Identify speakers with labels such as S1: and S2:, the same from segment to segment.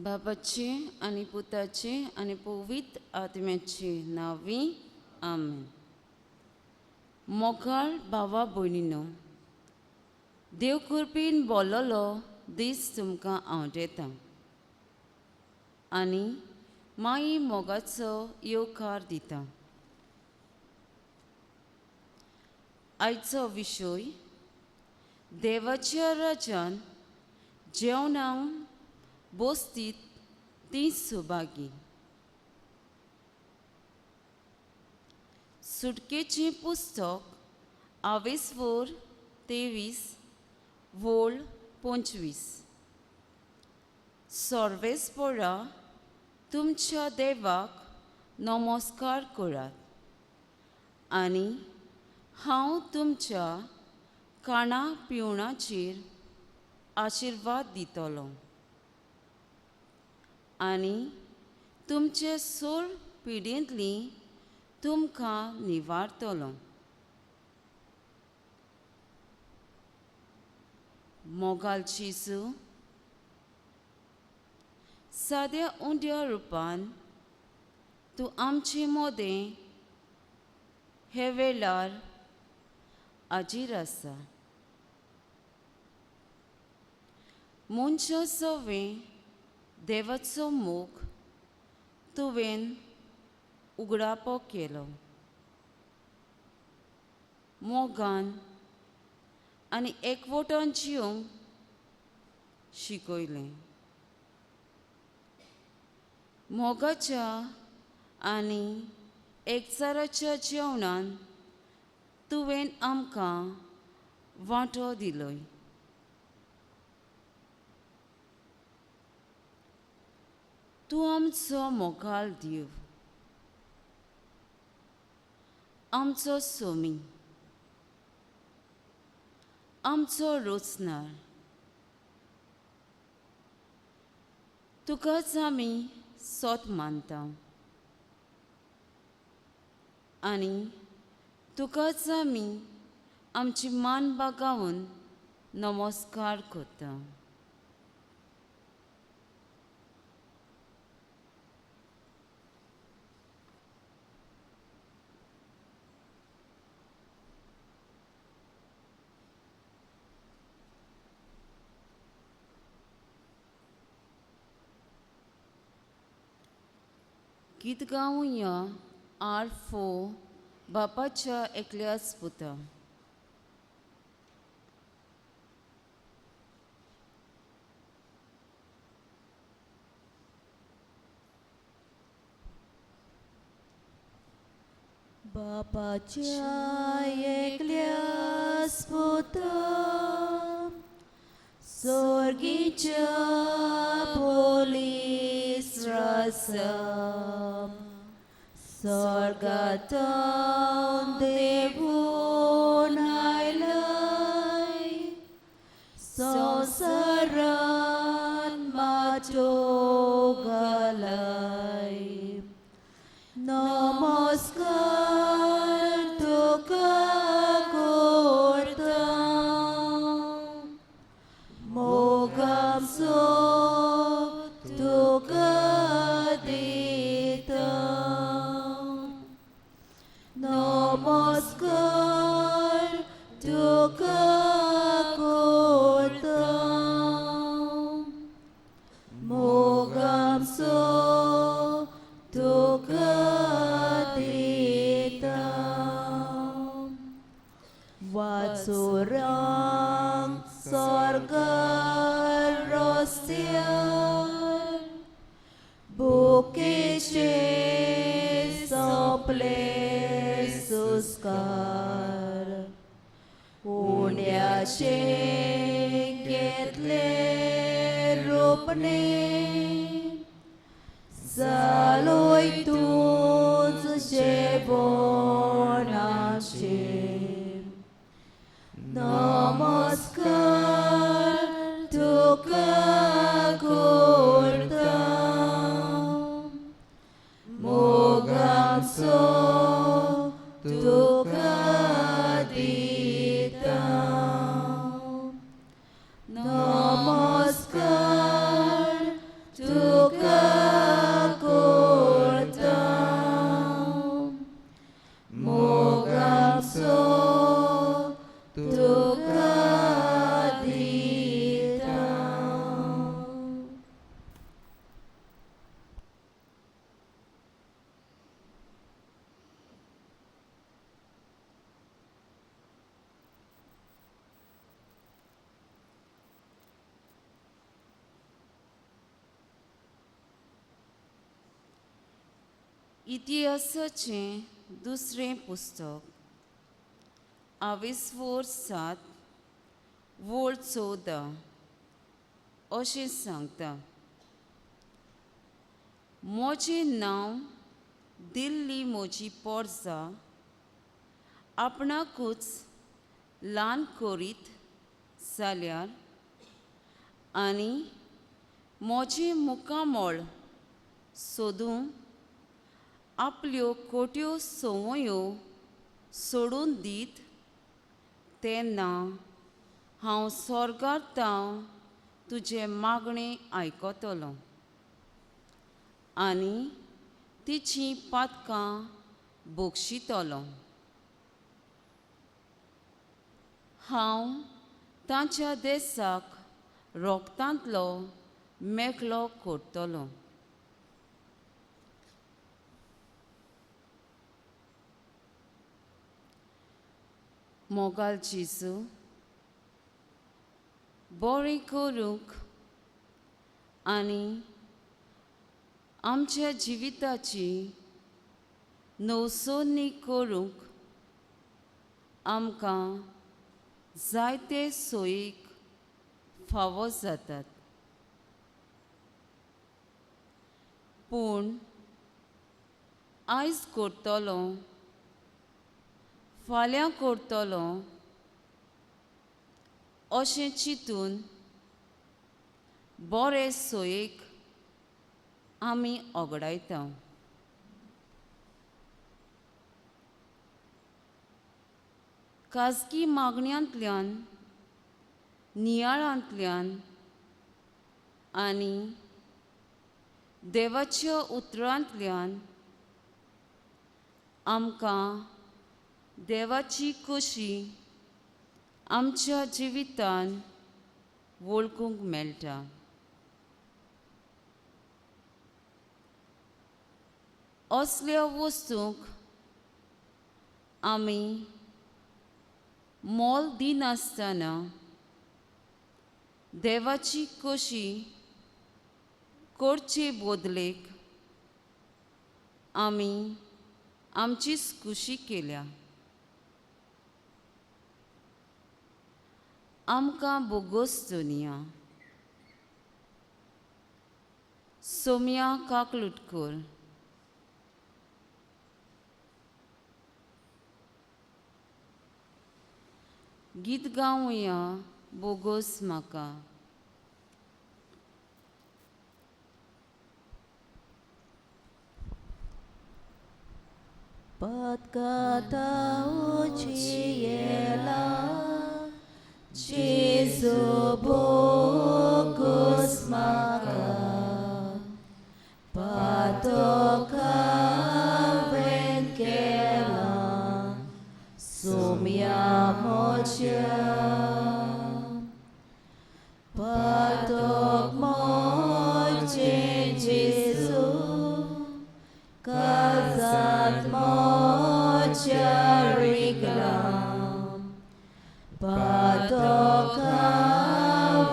S1: बापाचे आनी पुताचे आनी पवित्र आत्म्याचे नांवी आमेन. मोगाळ भावा भयणीनो, देव कृपेन बोल्लोलो दीस तुमकां आवडटा आनी माई मोगाचो येवकार दिता. आयचो विशय देवाच्या राज्यान जेवणाक बसतीत ती सुभागी. सुटकेचें पुस्तक आवेसवोर 23 वोळ 25. सर्वेस्पोरा तुमच्या देवाक नमस्कार करात आनी हांव तुमच्या खाणा पिवणाचेर आशिर्वाद दितलो आनी तुमचे सोळ पिडेंतली तुमकां निवारतलो. मोगाल जेजू, साद्या उंड्या रुपान तूं आमचे मोदें हे वेळार हाजीर आसा. मनशा सवें देवाचो मोग तुवें उगडापो केलो. मोगान आनी एकवटान जिवंक शिकयलें. मोगाच्या आनी एकचाराच्या जेवणान तुवें आमकां वांटो दिलोय. तूं आमचो मोगाळ देव, आमचो सोमी, आमचो रोचणार. तुकाच आमी सोत मानता आनी तुकाच आमी आमची मान बागावन नमस्कार करता. गीत गावया R4 बापाच्या एकल्याच पुता.
S2: बापाच्या एकल्याच पुता, स्वर्गीच्या पोलीस रसा, स्वर्गांतून देवून आयलाय, संवसारांत माटो घालाय. नमस्कार तुका करता, मोगाचो तुका दिता. नमस्कार तुका करता, मोगाचो तुका दिता. वाचोरांक स्वर्गार रस्त्यार भुकेचे सोंपले सुस्कार, उण्याचे घेतले रोपणे, जालोय तूंच जेवणाचे. नमस्कार तुका करता, मोगाचो तुका दिता. नमस्कार तुका
S1: इतिहासाचें दुसरें पुस्तक आवेस्वोर 7 वोळ 14 अशें सांगता. म्हजें नांव दिल्ली म्हजी पोरसां आपणाकूच ल्हान करीत जाल्यार आनी म्हजें मुखामळ सोदूंक आपल्यो कोट्यो संवयो सोडून दीत तेन्ना हांव स्वर्गार ताव तुजें मागणें आयकतलो आनी तिचीं पातकां बक्षितलो. हांव तांच्या देसाक रोगतांतलो मेकळो करतलो. मोगाल जेजू, बरें करूंक आनी आमच्या जिविताची नवसोनी करूंक आमकां जायते सोयीक फावो जातात, पूण आयज करतलो फाल्यां करतलो अशें चिंतून बरे सोयीक आमी ओगडायता. खाजगी मागण्यांतल्यान, नियाळांतल्यान आनी देवाच्या उतरांतल्यान आमकां देवाची खोशी आमच्या जिवितान वळखूंक मेळटा. असल्या वस्तूंक आमी मोल दिनासतना देवाची खोशी करचे बदलेक आमी आमचीच खुशी केल्या. आमकां बोगोस दुनिया. सोम्या काकलुटकर. गीत गावया बोगोस म्हाका.
S2: Pagkatao ciela, Jesu bogos maka, patoka venkela, sumya mocha. Patok moche Jesu, kazat mocha riglam, patoka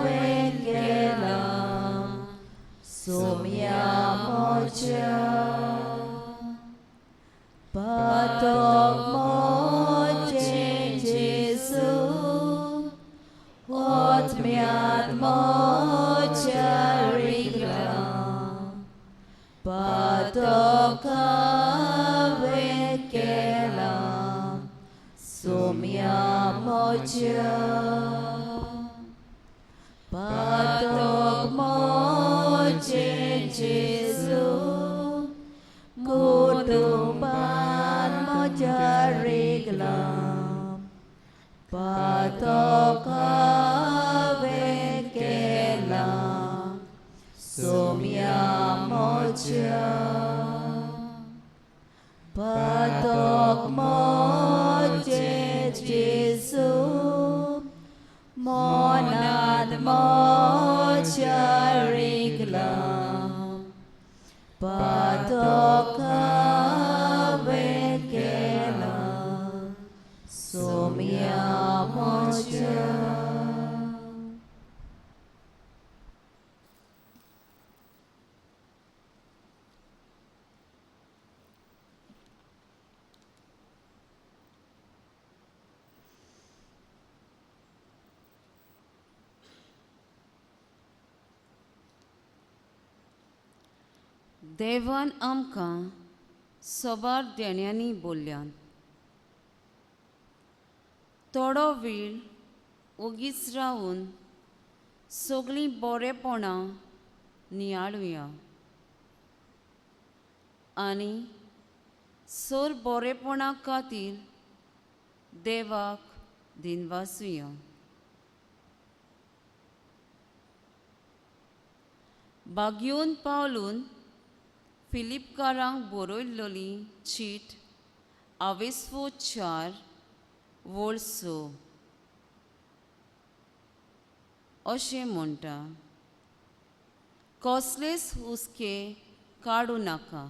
S2: vengelam, sumya mocha. Patok moche Jesu, otmiat mocha riglam, patoka vengelam, sumya mocha. Patok moche Jesu, kutumban mocha riglam, patoka vengelam, sumya mocha. Patok moche Jesu, monad mocha riglam, patoka vengelam, sumya mocha.
S1: देवान आमकां सोबार देण्यांनी बोल्ल्यान थोडो वेळ ओगीच रावन सगळीं बरेपणां नियाळुया आनी sir बरेपणा खातीर देवाक दिनवासुया. बागयोन पावलून फिलिपकारांक बरयल्ली चीट आवेस्वो 4 वळ 6 अशें म्हणटा, कसलेच हुस्के काडूं नाका,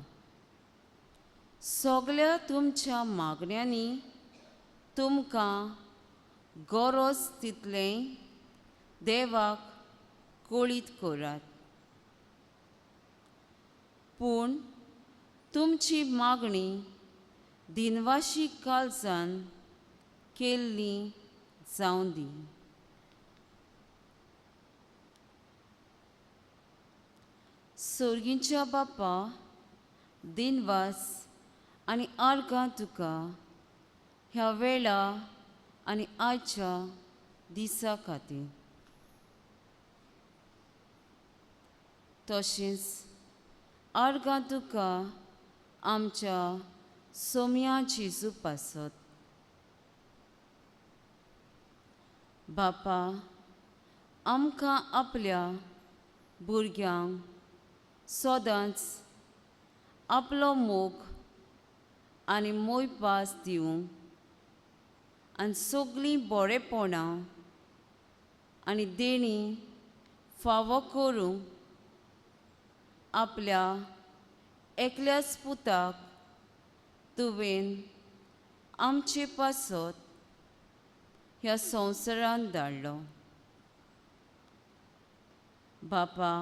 S1: सगळ्या तुमच्या मागण्यांनी तुमकां गरज तितलें देवाक कळीत करात, पूण तुमची मागणी दिनवाशी काळजान केल्ली जावं दी. सोर्गींच्या बापा, दिनवास आनी आर्गां तुका ह्या वेळा आनी आयच्या दिसा खातीर. तशेंच आर्गां तुका आमच्या सोम्या जेजू पासत. बापा, आमकां आपल्या भुरग्यांक सदांच आपलो मोग आनी मोयपास दिवंक आनी सगळीं बरेपणां आनी देणीं फावो करूंक आपल्या एकल्याच पुताक तुवें आमचे पासत ह्या संवसारांत धाडलो. बापा,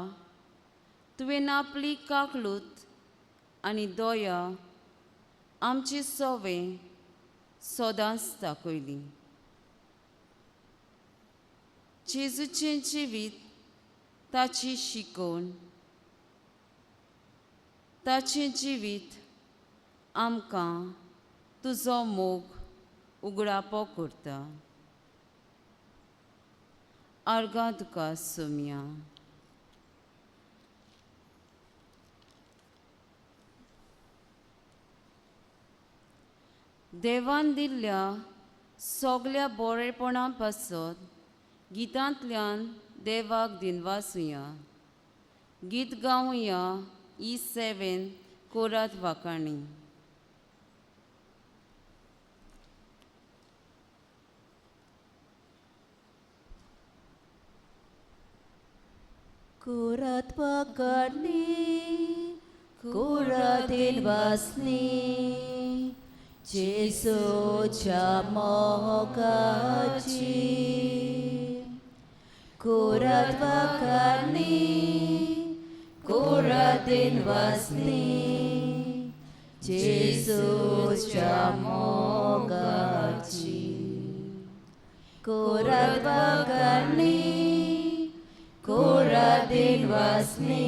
S1: तुवें आपली काकलूत आनी दया आमची सवे सदांच दाखयली. जेजूचें जिवीत, ताची शिकवण, ताचें जिवीत आमकां तुजो मोग उगडापो करता. आर्गां तुका सोम्या. देवान दिल्ल्या सगळ्या बरेपणा पासत गितांतल्यान देवाक दिनवासुया. गीत गावया E7 कोरात वाकाणी.
S2: कोरात वाकाणी, कोरात दिनवासनी, जेजूच्या मोगाची. कोरात वाकाणी, कोरात दिनवासनी, जेजूच्या मोगाची. कोरात वाकाणी, कोरात दिनवासनी,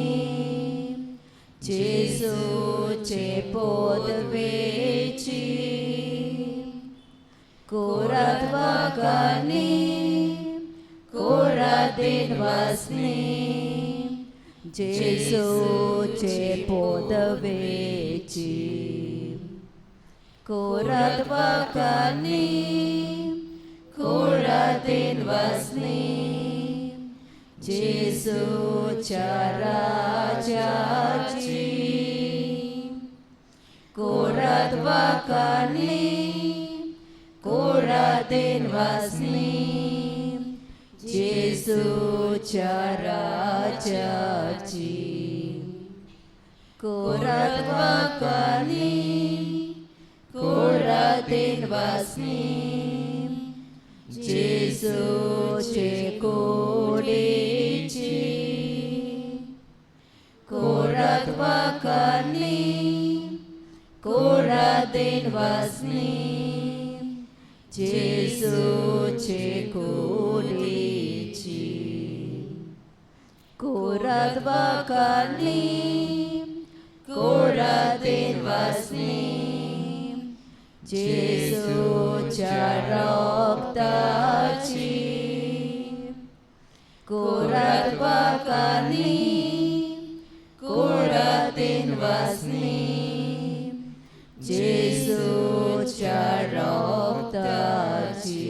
S2: जेजूचे पोदवेची. कोरात वाकाणी, कोरात दिनवासनी, जेजूचे पोदवेची. कोरात वाकाणी, कोरात दिनवासनी, जेजूच्या राजाची. कोरात वाकाणी, कोरात दिनवासनी, जेजूच्या राजाची. कोरात वाकाणी, कोरात दिनवासनी, जेजूचे कोडेची. कोरात वाकाणी, कोरात दिनवासनी, जेजूचे कोडेची. कोरात वाकाणी, जेजूच्या रक्ताची कोरात वाकांनी कोरातीन वासनी जेजूच्या रक्ताची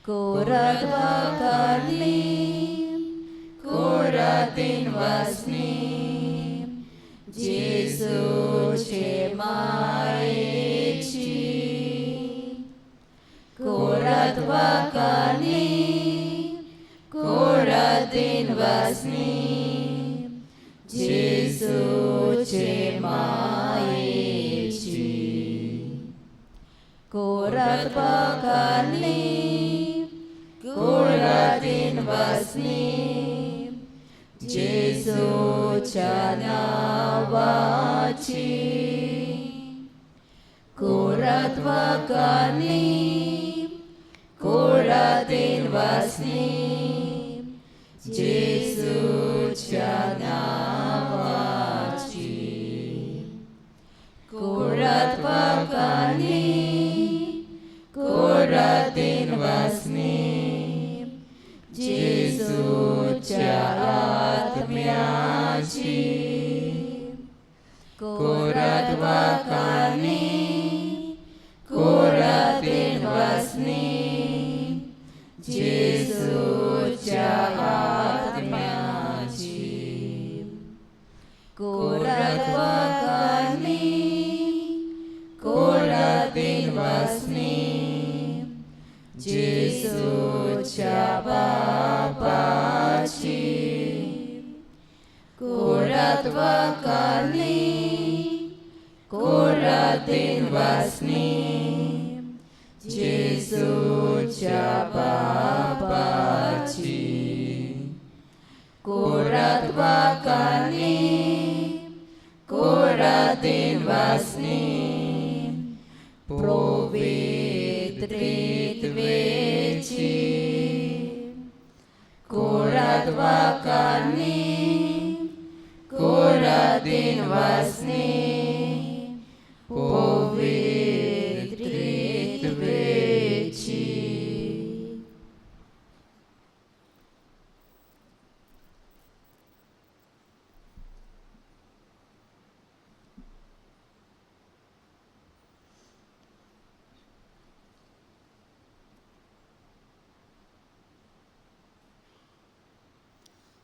S2: कोरात वाकांनी कोरातीन वासनी जेजूचे मायेची कोरात वाकांनी कोरातीन वासनी जेजूचे मायेची कोरात वाकांनी कोरातीन वासनी जेजूच्या नावाची कोरात वाकांनी कोरातीन वासनी जेजूच्या नावाची कोरात वाकांनी कोरातीन वासनी जेजूच्या आत्म्याची कोरात वाकांनी कोरातीन वासनी जेजूच्या आत्म्याची कोरात वाकांनी कोरातीन वासनी जेजूच्या बापाची कोरात वाकांनी कोरातीन वासनी जेजूच्या बापाची कोरात वाकांनी कोरातीन वासनी पवित्रित्वेची कोरात वाकांनी कोरातीन वासनी पवित्रित्वेची.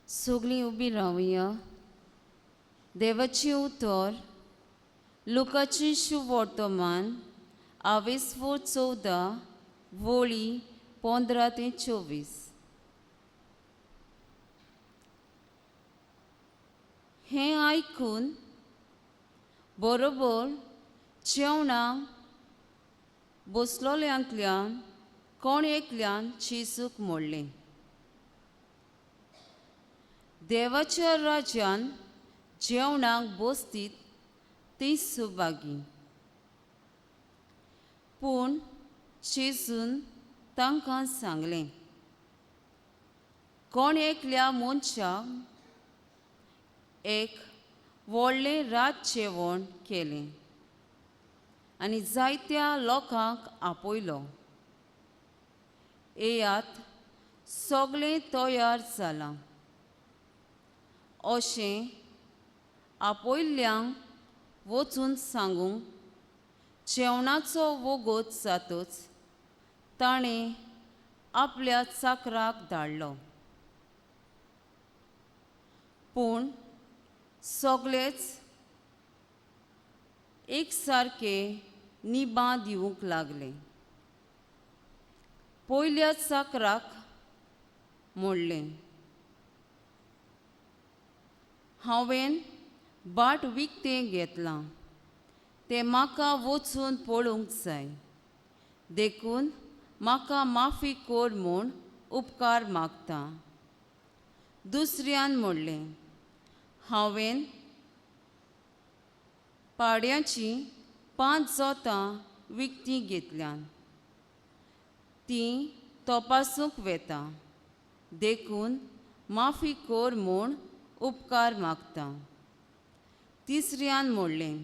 S1: सगळीं उबी रावया. देवाचें उतर लुकाचें शुवर्तमान आवेसवो 14 वळी 15 ते 24. हें आयकून बरोबर जेवणाक बसलोल्यांतल्यान कोण एकल्यान जेजूक म्हणलें, देवाच्या राज्यान जेवणाक बसतीत ती सुभागी. पूण जेजून तांकां सांगलें, कोण एकल्या मनशाक एक व्हडलें रात जेवण केलें आनी जायत्या लोकांक आपयलो. येयात, सगळें तयार जालां अशें आपयल्ल्यांक वचून सांगूंक जेवणाचो वोगोत जातच ताणें आपल्या चाकराक धाडलो. पूण सगळेच एक सारके निबां दिवंक लागले. पयल्या चाकराक म्हणलें, हांवें बाट विकतें घेतलां, तें म्हाका वचून पळोवंक जाय, देखून म्हाका माफी कर म्हूण उपकार मागता. दुसऱ्यान म्हणलें, हांवें पाड्याचीं 5 जोतां विकतीं घेतल्यान, तीं तपासूंक वेता, देखून माफी कर म्हूण उपकार मागता. तिसऱ्यान म्हणलें,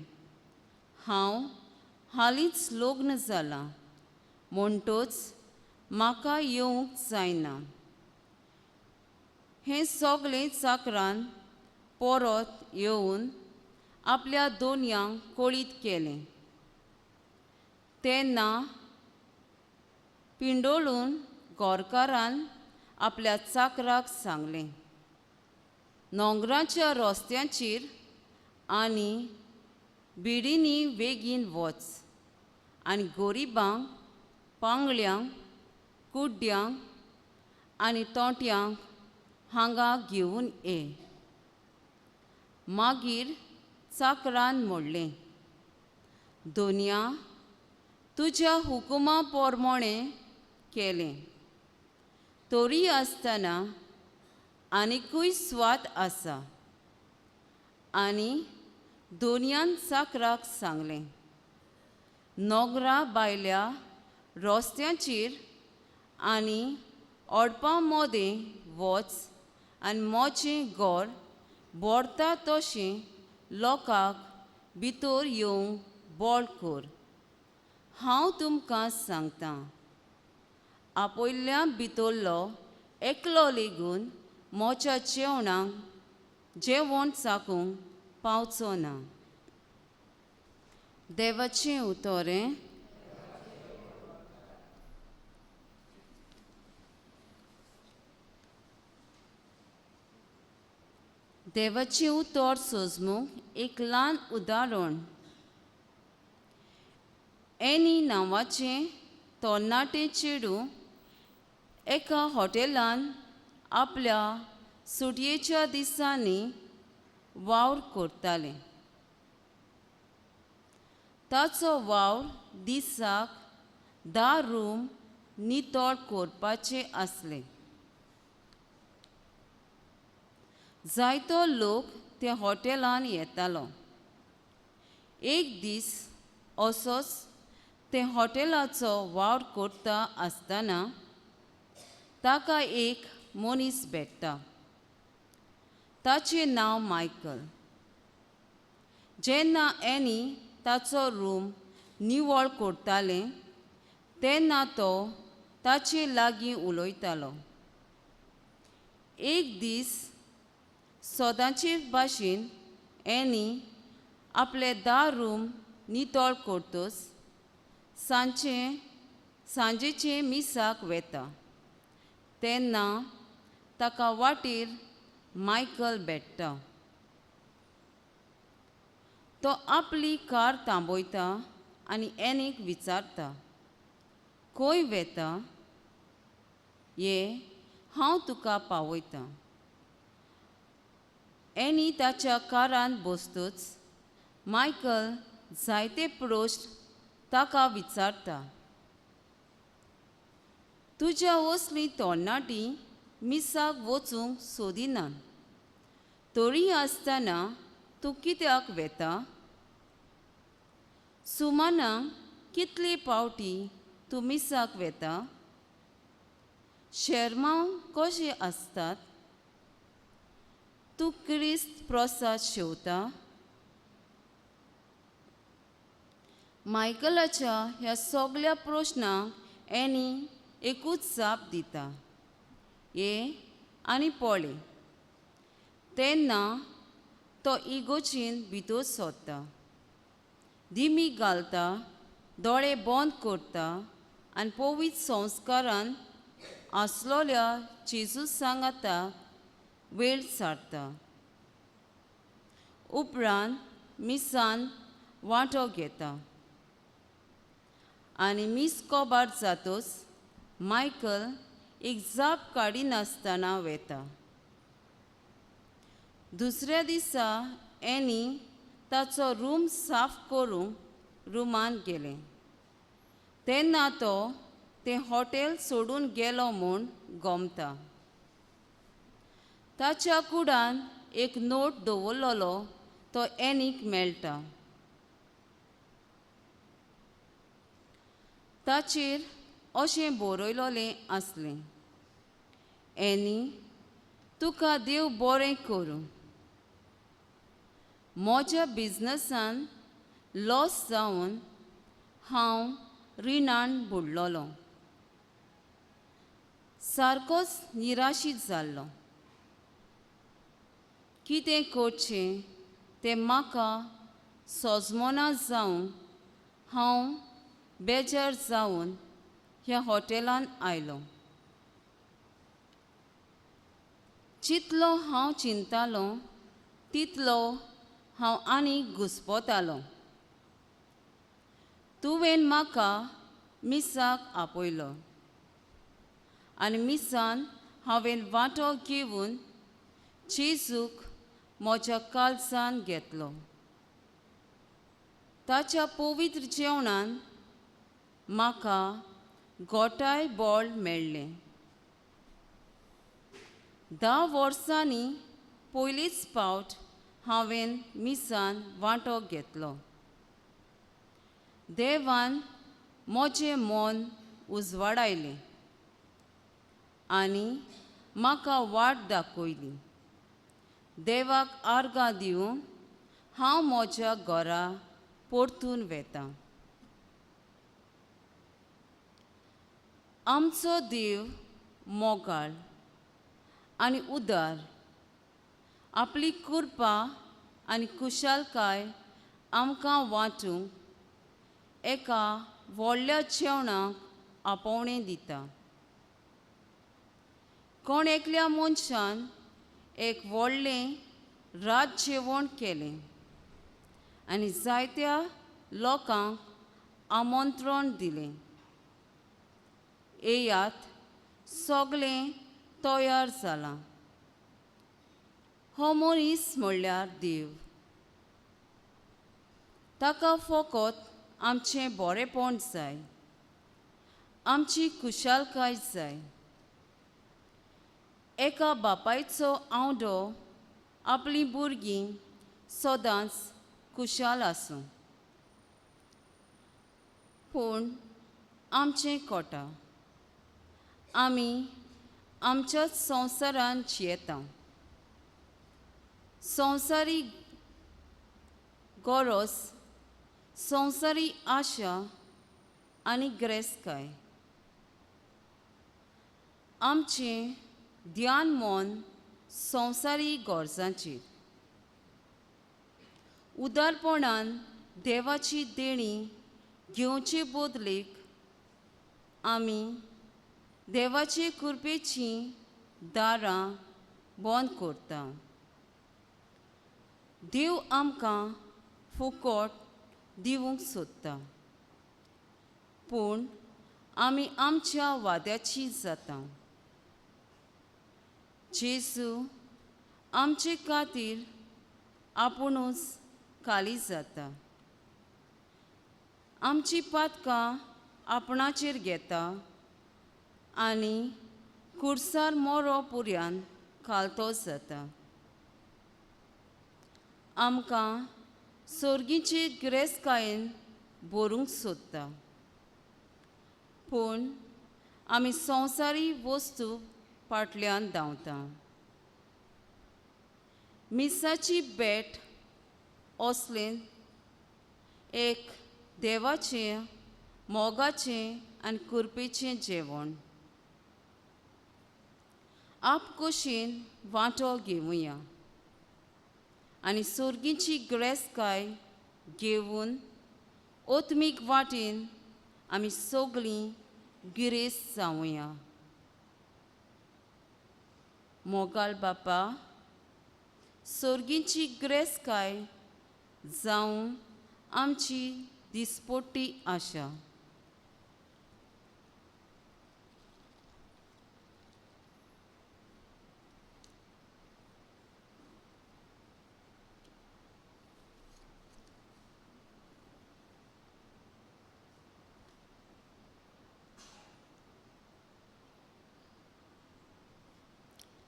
S1: हांव हालींच लग्न जालां म्हणटच म्हाका येवंक जायना. हें सगळें चाकरान परत येवन आपल्या दोनयांक कळीत केलें. तेन्ना पिंडोळून गोरकारान आपल्या चाकराक सांगलें, नोंगराच्या रस्त्यांचेर आनी बिडींनी बेगीन वच आनी गरिबांक, पांगळ्यांक, कुड्ड्यांक आनी तोंट्यांक हांगा घेवन ये. मागीर चाकरान म्हणलें, दोनया, तुज्या हुकुमा प्रमाणें केलें, तरी आसतना आनिकूय स्वात आसा. आनी दोनयान चाकराक सांगलें, नोगरा बायल्या रस्त्यांचेर आनी ओडपा मदें वच आनी मोचें घर भरता तशें लोकांक भितर येवंक बळ कर. हांव तुमकां सांगतां, आपयल्ल्या भितरलो एकलो लेगून मोच्या जेवणाक जेवण चाकूंक पावचो ना. देवाचें उतरें. देवाचें उतर सोजमूंक एक ल्हान उदाहरण. एनी नांवाचें तरणाटें चेडूं एका हॉटेलान आपल्या सुटयेच्या दिसांनी वावर करतालें. ताचो वावर दिसाक 10 रूम नितळ करपाचे आसले. जायतो लोक त्या हॉटेलान येतालो. एक दीस असोच ते हॉटेलाचो वावर करता आसतना ताका एक मनीस भेट्टा. ताचें नांव मायकल. जेन्ना एनी ताचो रूम निवळ करतालें तेन्ना तो ताचे लागीं उलयतालो. एक दीस सदांचे भाशेन एनी आपले 10 रूम नितळ करतच सांजेचे मिसाक वेता तेन्ना ताका वाटेर मायकल भेट्टा. तो आपली कार थांबयता आनी एनीक विचारता, खंय वेता? ये, हांव तुका पावयतां. एनी ताच्या कारान बसतच मायकल जायते प्रश्न ताका विचारता. तुज्या असली तरणाटी मिसाक वचूंक सोदिना, तरी आसतना तूं कित्याक वेता? सुमाना कितले पावटी तूं मिसाक वेता? शेरमांव कशें आसतात? तूं क्रिस्त प्रसाद शेवता? मायकलाच्या ह्या सगळ्या प्रश्नांक एनी एकूच जाप दिता, ये आनी पळय. तेन्ना तो इगोचीन भितर सोदता, दिमी घालता, दोळे बंद करता आनी पवित्र संस्कारान आसलोल्या जेजूस सांगाता वेळ सारता. उपरांत मिसान वांटो घेता आनी मीस कोबार जातच मायकल एक जाप काडिनासतना वेता. दुसऱ्या दिसा एनी ताचो रूम साफ करूंक रुमान गेलें तेन्ना तो तें हॉटेल सोडून गेलो म्हूण गोमता. ताच्या कुडान एक नोट दवरलेलो तो एनीक मेळटा. ताचेर अशें बरयलेलें आसलें, एनी, तुका देव बरें करूं. म्हज्या बिजनसान लॉस जावन हांव रिणान बुडलोलो, सारकोच निराशीत जाल्लो। कितें करचें तें म्हाका सोजमना जावन हांव बेजार जावन ह्या हॉटेलान आयलो। जितलो हांव चिंतालो तितलो हांव आनी घुस्पतालो। तुवें म्हाका मिसाक आपयलो आनी मिसान हांवें वांटो घेवन जेजूक म्हज्या काळजान घेतलो। ताच्या पवित्र जेवणान म्हाका गोठाय बळ मेळ्ळें। 10 वर्सांनी पयलीच फावट हांवें मिसान वांटो घेतलो। देवान म्हजें मन उजवाडायलें आनी म्हाका वाट दाखयली। देवाक आर्गां दिवन हांव म्हज्या घरा परतून वेता। आमचो देव मोगाळ आनी उदार, आपली कृपा आनी कुशालकाय आमकां वांटूंक एका व्हडल्या जेवणाक आपोवणें दिता। कोण एकल्या मनशान एक व्हडलें रात जेवण केलें आनी जायत्या लोकांक आमंत्रण दिलें। येयात, सगळें तयार जालां। हो मनीस म्हणल्यार देव। ताका फकत आमचें बरेंपण जाय, आमची खुशालकाय जाय। एका बापायचो आवडो आपलीं भुरगीं सदांच खुशाल आसूं, पूण आमचें कोटा आमी आमच्याच संवसारान जियेता। संवसारी गरज, संवसारी आशा आनी ग्रेसकाय आमचें ध्यान मन संवसारी गरजांचेर। उदारपणान देवाची देणी घेवचे बदलेक आमी देवाचे कृपेचीं दारां बंद करता। देव आमकां फुकट दिवंक सोदता, पूण आमी आमच्या वाद्याची जाता। जेजू आमचे खातीर आपुणूच खाली जाता, आमची पातकां आपणाचेर घेता आनी कुर्सार मोरो पुऱ्यान खालतो जाता। आमकां सोर्गीचे गिरेस्तकायेन भरूंक सोदता, पूण आमी संवसारी वस्तू फाटल्यान धांवता। मिसाची भेट असलें एक देवाचें, मोगाचें आनी कृपेचें जेवण। आपकुशीन वांटो घेवया आनी सोर्गीची गिरेस्तकाय घेवन आत्मीक वाटेन आमी सगळीं गिरेस्त जावया। मोगाळ बापा, सोर्गीची गिरेस्तकाय जावं आमची दिसपट्टी आशा।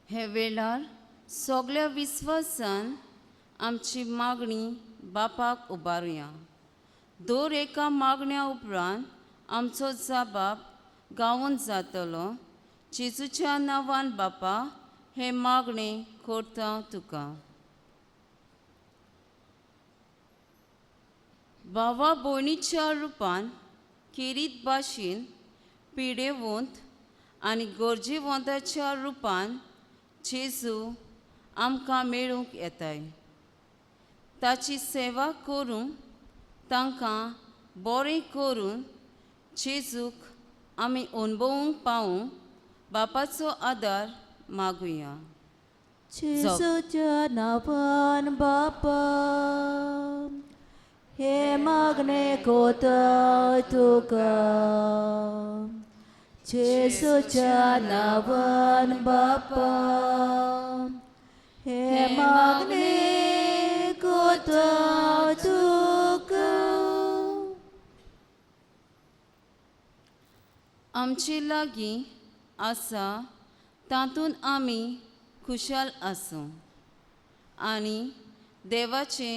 S1: हे वेळार सगळ्या विस्वासान आमची मागणी बापाक उबारुया। दर एका मागण्या उपरांत आमचो जबाब गावून जातलो। जेजूच्या नांवान बापा हे मागणे करता तुका। भावा भयणीच्या रुपान खेरीत भाशेन पिडेवंत आनी गरजेवंताच्या रुपान जेजू आमकां मेळूंक येताय. ताची सेवा करूंक तांकां बरें करून जेजूक आमी अणभवूंक पावूंक बापाचो आदार मागुया.
S2: जेजूच्या नांवान बापा हे मागणे कोता तुका. जेजूच्या नांवान बापा हे मागणे कोता तुका.
S1: आमचे लागीं आसा तातूंत आमी खुशाल आसूं आनी देवाचे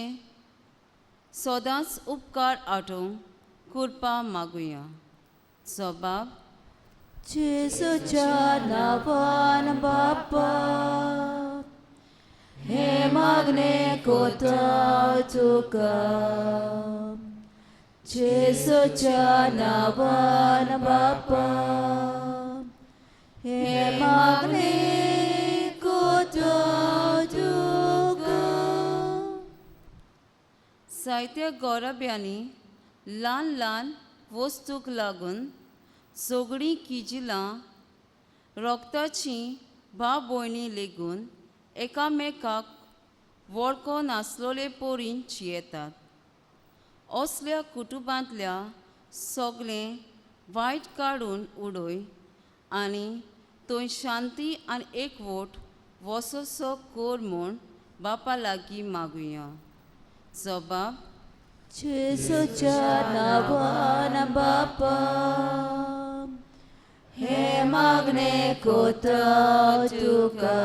S1: सदांच उपकार आठोवंक कृपा मागुया. सबाब
S2: जेजूच्या नांवान बापा हे मागणे कोता तुका. जेजूच्या नांवान बापा हे मागणे कोता तुका.
S1: जायत्या गोराब्यांनी ल्हान ल्हान वस्तूक लागून सगळीं किजिलां रोगताचीं भाव भयणी लेगून एकामेकाक वळखो नासलोले परीन जियेतात. असल्या कुटुंबांतल्या सगळें वायट काडून उडय आनी थंय शांती आनी एकवट वसोसो कर म्हूण बापा लागीं मागुया. जबाब
S2: जेजूच्या नांवान बापा हे मागणे कोता तुका.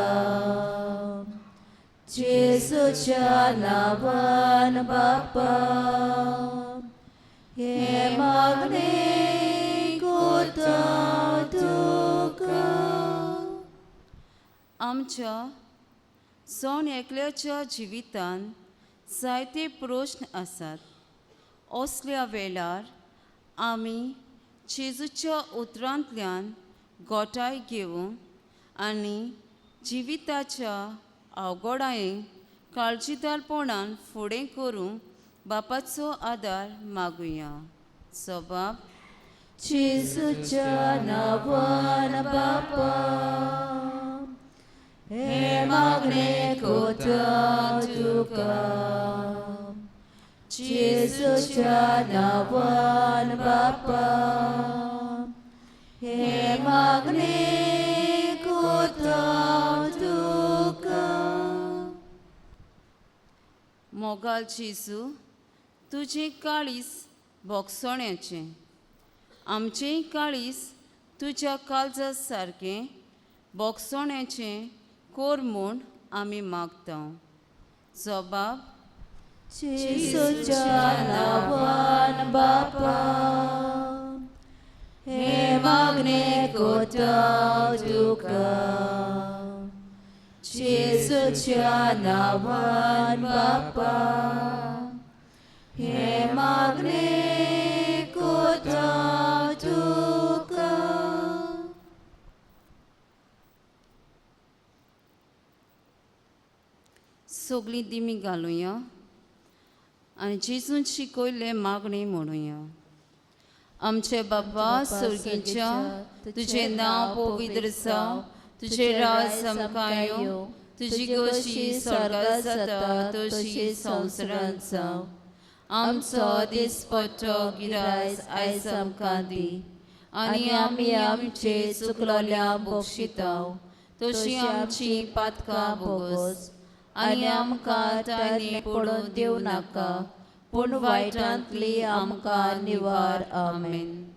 S2: जेजूच्या नांवान बापा हे मागणे कोता तुका.
S1: आमच्या जण एकल्याच्या जिवितान जायते प्रश्न आसात. असल्या वेळार आमी जेजूच्या उतरांतल्यान गोठाय घेवंक आनी जिविताच्या अवघडायेक काळजीदारपणान फुडें करूंक बापाचो आदार मागुया. सबाब
S2: जेजूच्या नांवान बापा हे मागणे कोता तुका. जेजूच्या नांवान बापा हे मागणे कोता तुका.
S1: मोगाल जेजू, तुजें काळीज भोगसण्याचें, आमचेंय काळीज तुज्या काळजा सारकें भोगसण्याचें कर म्हूण आमी मागता. जबाब
S2: जेजूच्या नांवान बापा हे मागणे कोता तुका. जेजूच्या नांवान बापा हे मागणे कोता तुका.
S1: सगळीं दिमी घालुया आनी जेजून शिकयल्लें मागणें म्हणुया. आमचे बाबा स्वर्गीच्या, तुजें नांव पवित्र जावं, तुजें राज आमकां येवं, तुजी गोशी स्वर्गात जाता तशी संवसारांत जावं. आमचो दिसपट्टो गिरायस आयज आमकां दी आनी आमी आमचे चुकलोल्या बक्षिताव तशी आमची पातकां बोगस आनी आमकां तांणी पडून दिवं नाका, पूण वायटांतली आमकां निवार. आमेन.